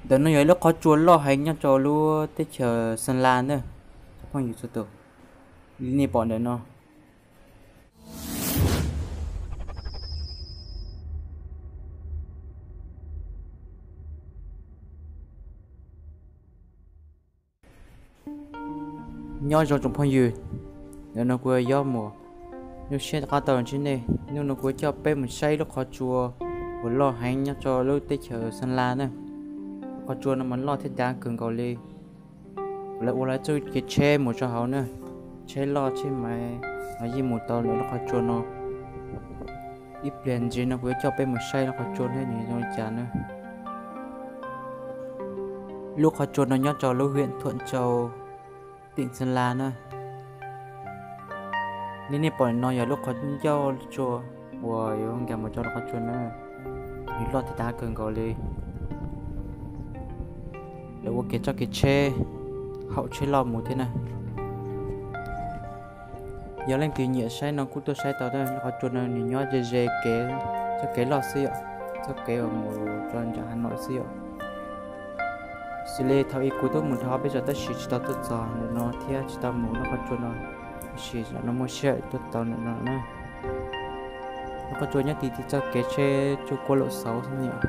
Ntawm no yog ib lub qhov tsua loj heev nyob rau lub teb chaws Xeeb Las na, cov phooj ywg txhua tus. Li nej pom ntawm no, nyob zoo tsoom phooj ywg, ntawm no kuv yog Yob Muas, zoo siab rov qab tau ntsib nej. Hnub no kuv coj peb mus saib lub qhov tsua uas loj heev nyob rau lub teb chaws Xeeb Las na. Qhov tsua no mas loj thiab dav kawg nkaus li. Lawv ua lawv txoj kev tsheb mus rau hauv na, tsheb loj tsheb maiv los yeej mus tau lawm lub qhov tsua no. Ib pliag ntxiv no kuv yuav coj peb mus saib lub qhov tsua no nws zoo li cas na. Lub qhov tsua no nyob rau lub huyện Thuận Châu, tỉnh Sơn La na. Li nej pom no yog lub qhov ncauj tsua uas yuav nkag mus rau lub qhov tsua na. Nws loj thiab dav kawg nkaus li. Lawv ua kev txoj kev tsheb, haum tsheb loj mus thiab na. Yog leej twg nyiam saib no kuj tuaj saib tau na. Lub qhov tsua no nws nyob ze ze kev, txoj kev loj xwb yom, txoj kev uas mus rau nram Hà Nội xwb yom. Xws li thaum ub kuv twb mus dhau peb zos tab sis tsis tau tuaj txog ntawm no thiab tsis tau mus lub qhov tsua no, tab sis zaum no muaj sij hawm tuaj tau ntawm no na. Lub qhov tsua nyob tim tim txoj kev tsheb Trung Quốc lộn xấu xwb yom.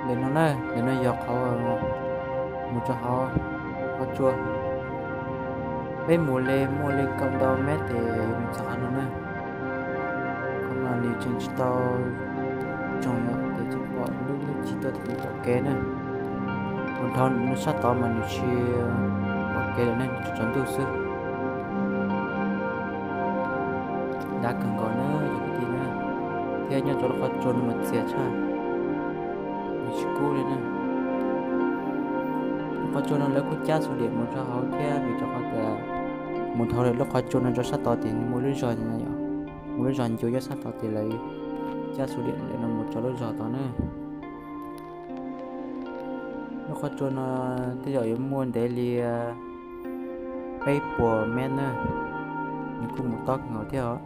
Ntawm no na, ntawm no yog qhov mus rau hauv qhov tsua. Peb mus li muaj li kaum ntau mev tes yuav mus txog qhov no na. Qhov no nws tseem tsis tau tsoom yom, ces tseem pom lub lub cim tuaj tim pom kev na. Mus dhau sab tod mas nws tsis pom kev lawm ne, nws tsuas tsaus ntuj xwb. Dav kawg nkaus na yog kwv tij na, thiab nyob rau lub qhov tsua no mas txias tshaj, nws tsis kub li na. Lub qhov tsua no lawv kuj cab xuv diam mus rau hauv thiab vim rau qhov tias mus dhau lawm lub qhov tsua no rau sab tod ces nws muaj lub zog yom, muaj lub zog ncua nyob sab tod ces lawv cab xuv diam lawm no mus rau lub zog tod na. Lub qhov tsua no tej zaum yuav muaj ntev li peb puas mev na, nws kuj mus tob kawg nkaus thiab os.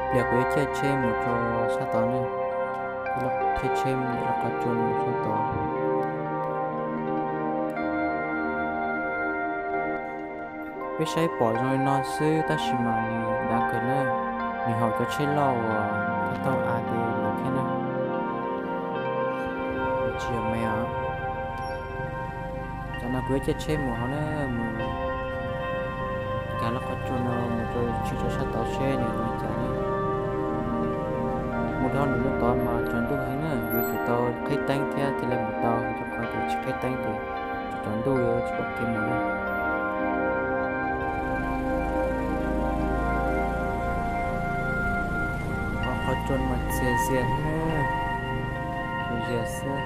Pliag kuv yuav caij tsheb mus rau sab tod na, caij tsheb mus lub qhov tsua mus sab tod. Peb saib pom zoo li no xwb tab sis mas nws dav kawg na, nws haum cov tsheb loj uas thauj thauj av tes lawm thiab na. Nws tsis yog me os. Tam no kuv yuav caij tsheb mus hauv na, mus nkag lub qhov tsua no mus rau tshwm rau sab tod seb nws zoo li cas na. Mus dhau ntawm lub tod mas tsaus ntuj heev na, yuav tsum tau qhib teeb thiab thiaj li mus tau, rau qhov tias tsis qhib teeb ces tsaus ntuj yuav tsis pom kev mus na. Qhov tsua mas txias zias, txias zias xwb.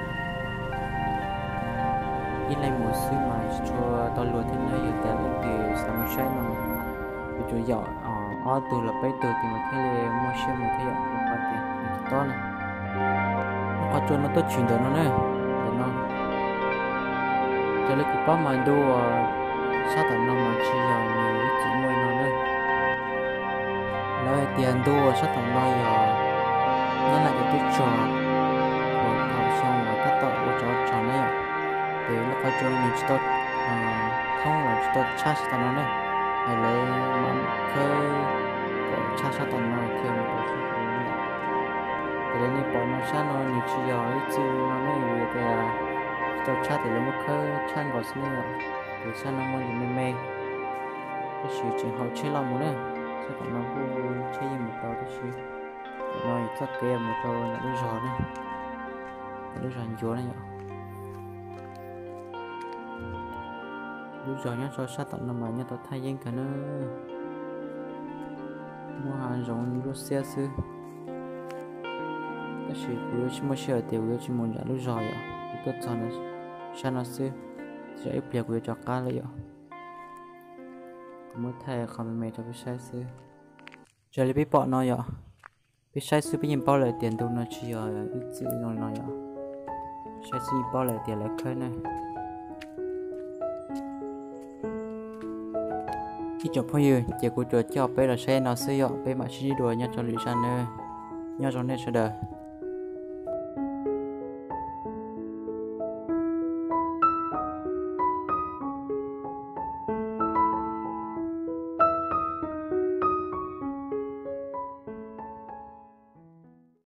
Ib leeg mus xwb mas tsis tshua tau luag thiab na, yog tias leej twg xav mus saib no yuav tsum yaum ob tug los peb tug tes mas thiaj li muaj siab mus thiab yom, rau qhov tias nws tsis tob na. Lub qhov tsua no tuaj tshwm ntawm no na, ntawm no. Raws li kuv paub mas ntu uas sab tom no mas tsis yog nws ib txwm muaj li no na. Lawv hais tias ntu uas sab tom no yog nyab laj cov tub rog uas thaum xyoo uas tab tom ua tsov rog na yom, ces lub qhov tsua nws tsis tau thoob los tsis tau tshab sab tom no na, es lawv mam khawb kom tshab sab tom no thiaj mus rau sab tom no. Raws li nej pom no sab no nws tsis yog ib txwm no ne, vim tias tsis tau tshab ces lawv muab khawb tshab nkaus xwb ne yom. Ces sab no muaj ntsis me me, tab sis tseem haum tsheb loj mus na. Sab tom no kuj tsheb yeej mus tau tab sis no yog txoj kev mus rau ntawm lub zos ne, ntawm lub zos ncuav ne yom. Lub zos nyob rau sab tom no mas nyob tau thaj yeeb kawg na, muaj hav zoov ntsuab xiab xwb. Tab sis kuv yuav tsis muaj sij hawm tias kuv yuav tsis mus nram lub zos yom, kuv tuaj txog sab no xwb, tsis yog ib pliag kuv yuav rov qab lawm yom. Muab thaij qhov me me rau peb saib xwb. Raws li peb pom no yom, peb saib xwb peb yeej paub lawm tias ntu no tsis yog ib txwm zoo li no yom. Saib xwb yeej paub lawm tias lawv khawb ne. Ib tsoom phooj ywg, ces kuv tsuas coj peb los saib no xwb yom, peb mam sib ntsib dua nyob rau lwm zaj nawb. Nyob zoo nej sawv daws.